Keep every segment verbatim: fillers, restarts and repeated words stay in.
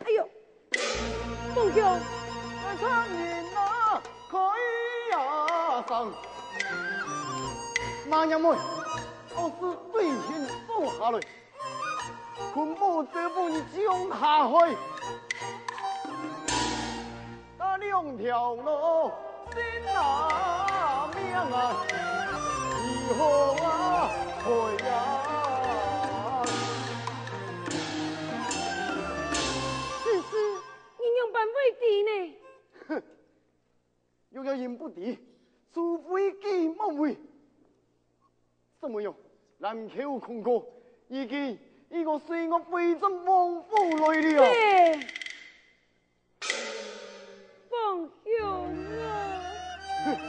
哎呦，凤兄，大人啊，開呀聲！馬娘妹，我是對天放下來，恐怕這步你將下去。 該兩條路，性啊命啊，如何啊去啊？此事你仰般會知呢？哼，若有人不知，除非佢莫為。什麼樣？蘭蔻公哥，已經，已經隨我回轉王府來了。嘿， 鳳兄啊！鳳兄啊！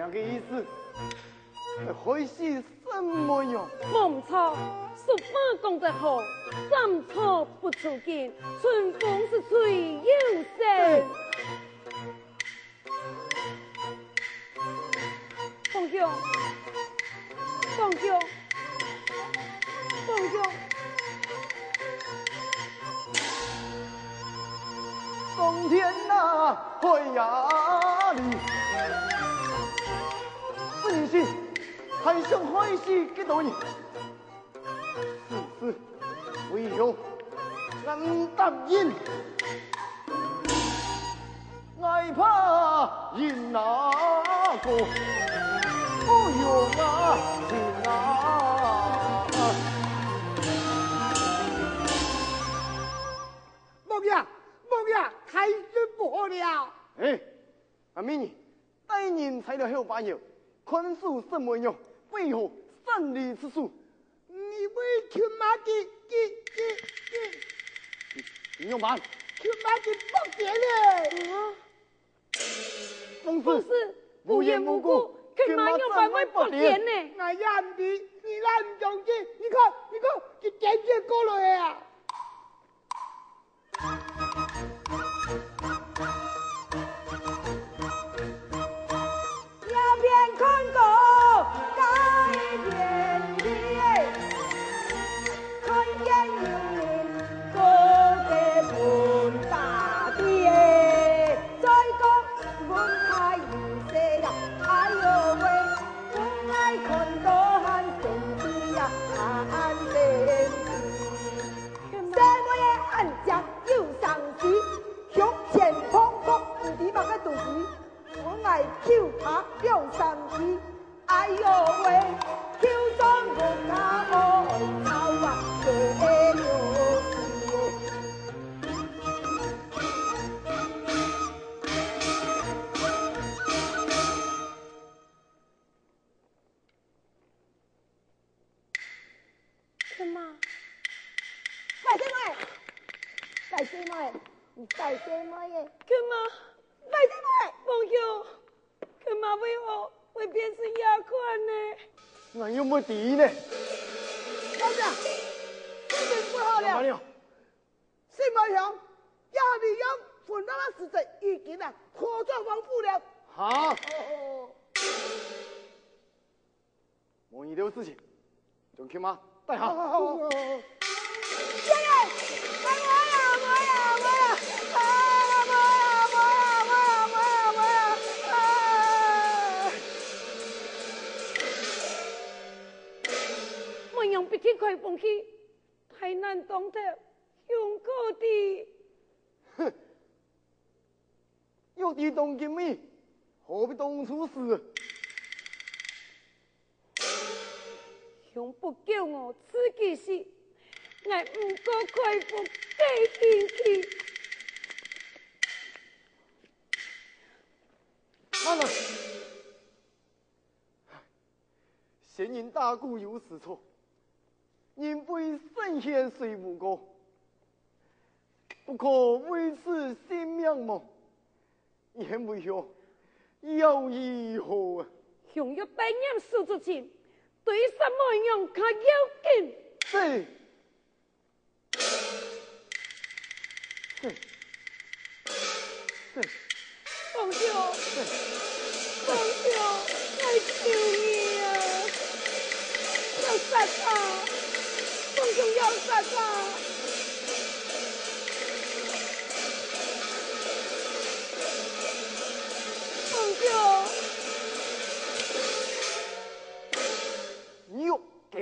你个意思，害死沈文玉？無毋著，俗話講得好，斬草不除根，春風是吹又生。 鳳兄，鳳兄，鳳兄。上天啊，海呀哩！不忍心，還想害死幾多人。 此事為何俺毋答應？𠊎怕人哪个，不容啊，人啊！王爺，王爺，大事不好了！哎，阿美人， 大人在了後花園，看守沈文玉，為何生離死別？你會去罵佢，佢，佢，佢？你，你用辦？去罵佢不見了。啊？公子，公子，無緣無故，佢媽仰般會發癲呢？𠊎也毋知，你哪毋相信？你看，你看，佢癲癲過來啊！ 這片看過，該片去，看見有人過街分打的，再講問他有誰呀？哎喲喂，我愛看到還生氣呀，還生氣。 細妹仔恁靚又生趣，胸前膨膨毋知麼个東西，我愛求他兩三句。哎喲喂，就算我家無愛操啊，這又是。 舅媽，大細妹，大細妹，你大細妹耶！舅媽，大細妹，王兄，舅媽為何會變成這款呢？𠊎又毋會知呢。小姐，事情不好了！怎麼了？ 新梅香，這下你要分那個時節已經啊，拖轉王府了。哈？哦，無你兜事情，將舅媽帶下。好，好，好，好。爺爺，哎，無啊，無啊，無啊，啊，無啊，無啊，無啊，無啊，無啊，無啊，啊！梅香必定開風氣， 大難當頭，香哥弟。哼！若知當今日，何必當初時？香不叫我自己死，𠊎毋過開封該興起。慢來！ 仙人打鼓有時錯，人非聖賢誰無過，不可為此信命無？你還為何要如何啊？香若百年手足情，對殺梅娘較要緊。對！ 王兄，王兄，𠊎求你啊！要殺啊！王兄要殺啊！王兄！你有狗！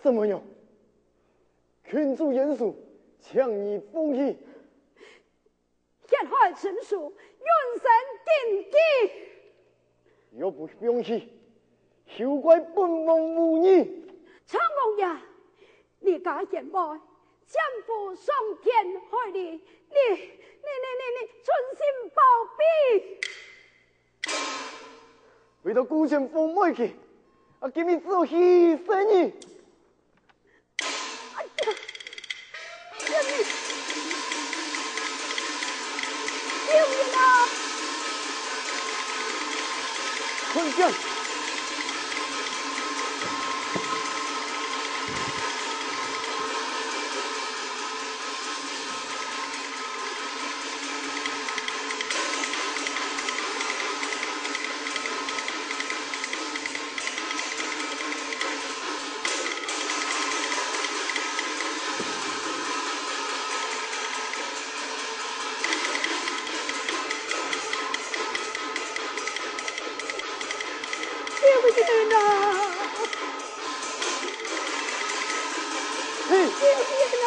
沈文顒，郡主閻氏，請你放棄。血海深仇，永生謹記。若不放棄，休怪本王無義。張王爺，你家賢妹，奸夫傷天害理，你、你、你、你、你存心包庇。為了顧全方妹佢，啊，今日只好犧牲你。哎呀，救命！救命啊！快点！救命啊！嘿！救命啊！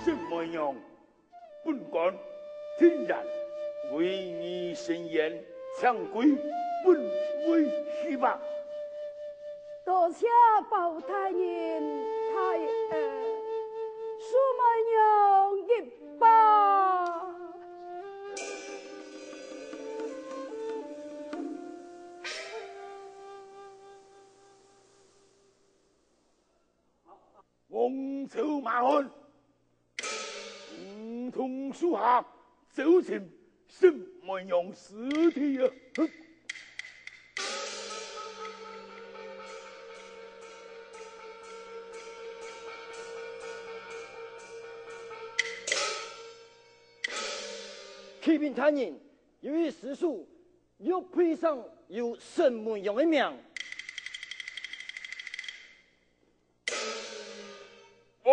沈文顒，本官听言，为你伸冤，请归本位去吧。多谢包大人大恩，恕文顒一拜。王朝马汉， 五通手下，搜寻沈文顒尸体啊！哼！启禀大人，有一尸首，玉佩上有沈文顒个名。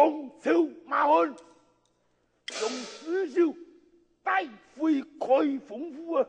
王朝马汉，用尸首带回开封府啊！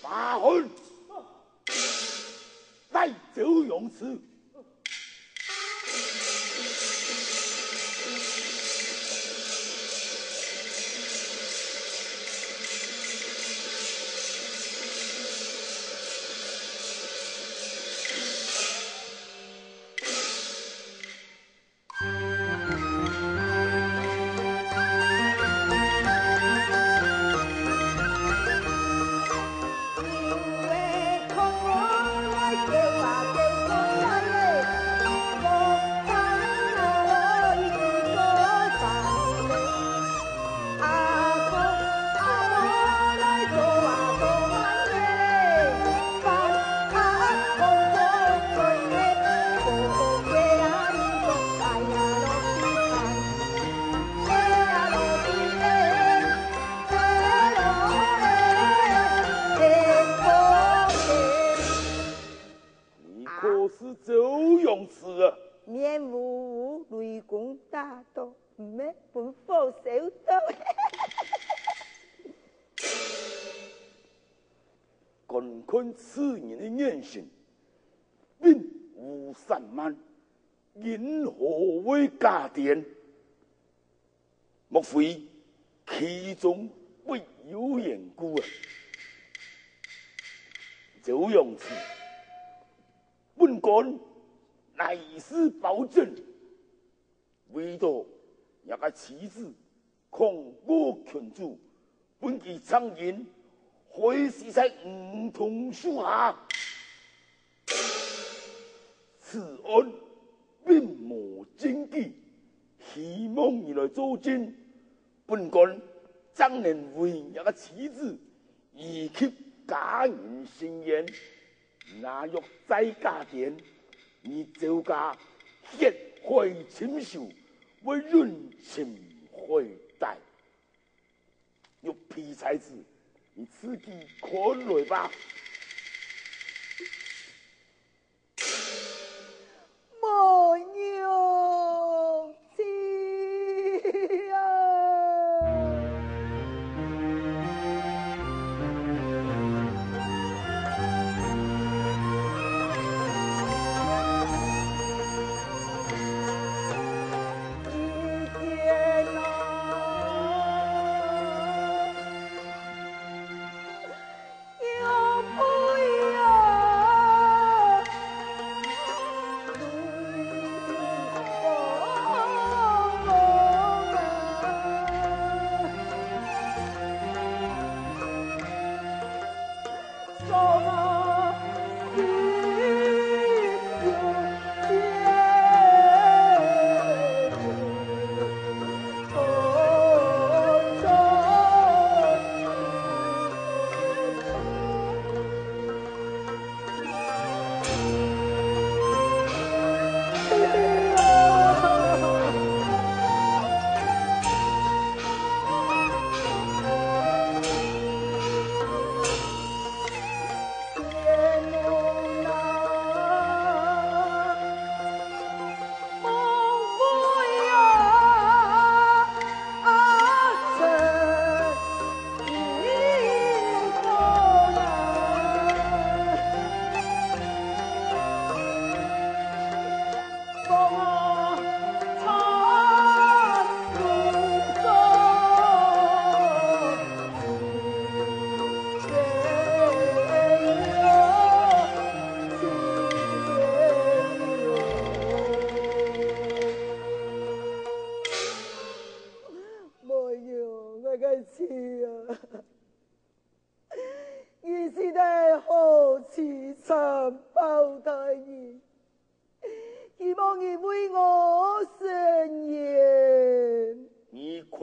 马汉，带周阳池。 你可是周阳池啊？免吾雷公打到，毋免分火燒到。观看此人的眼神，并無散漫，因何為假癲？ 莫非其中必有緣故啊？周阳池，本官乃是包拯，為著若个妻子，抗過群主， 分佢殘忍害死在梧桐樹下。此案並無證據，希望你來作證，本官正能為若个妻子以及家人伸冤。若再假癲，你周家血海深仇，會人沉海底。 玉皮才子，你自己看來吧。莫用计啊！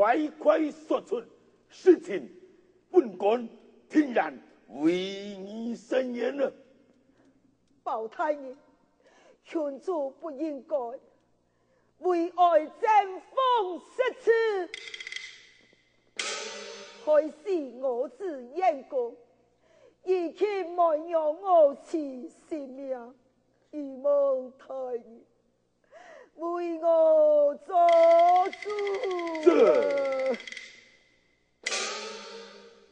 快快說出實情，本官定然為你伸冤啊！包大人，群主不應該為愛爭風食醋，害死我子燕公，以及害了我子性命， 愚蒙大人，為我做主啊！這，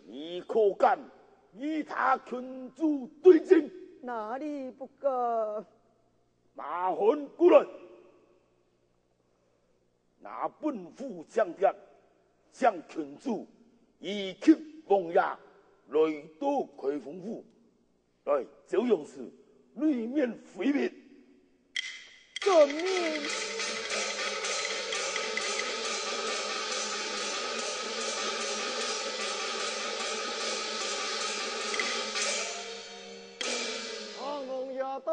你可敢與他群主對質？哪裡不敢？馬上過來！ 拿本府請帖，請群主以及王爺來到開封府，來，招陽寺，內面會面。遵命。唐王爺到。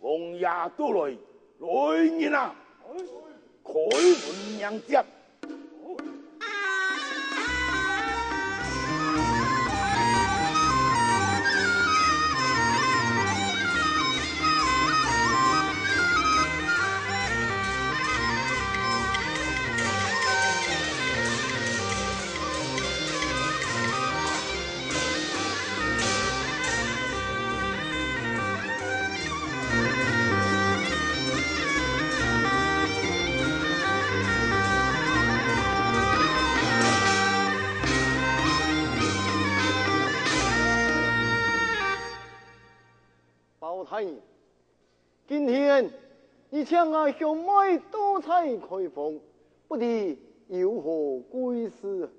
王爺到來，來人啊！開門迎接。包大人，今天你請𠊎兄妹到在開封，不知有何貴事？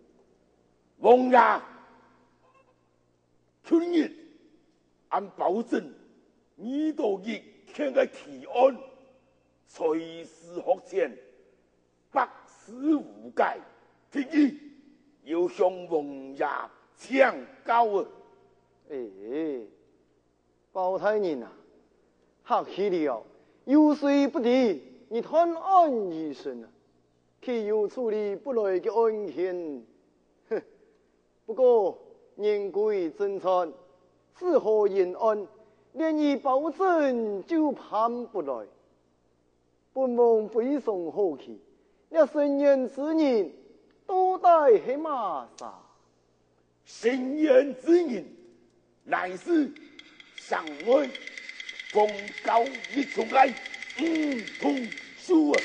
王爺， 今日俺包拯遇到一件个奇案，在史學前百思無解，特意要向王爺請教啊！哎，包大人啊，客氣了，有誰不知你斷案已審啊，豈有處理不來个案件？哼， 不過，人貴真傳，子何人安，連你包拯就辦不來。本王非常好奇，這伸冤之人到底係麼儕？伸冤之人，乃係城外奉诰一族个吳同壽啊！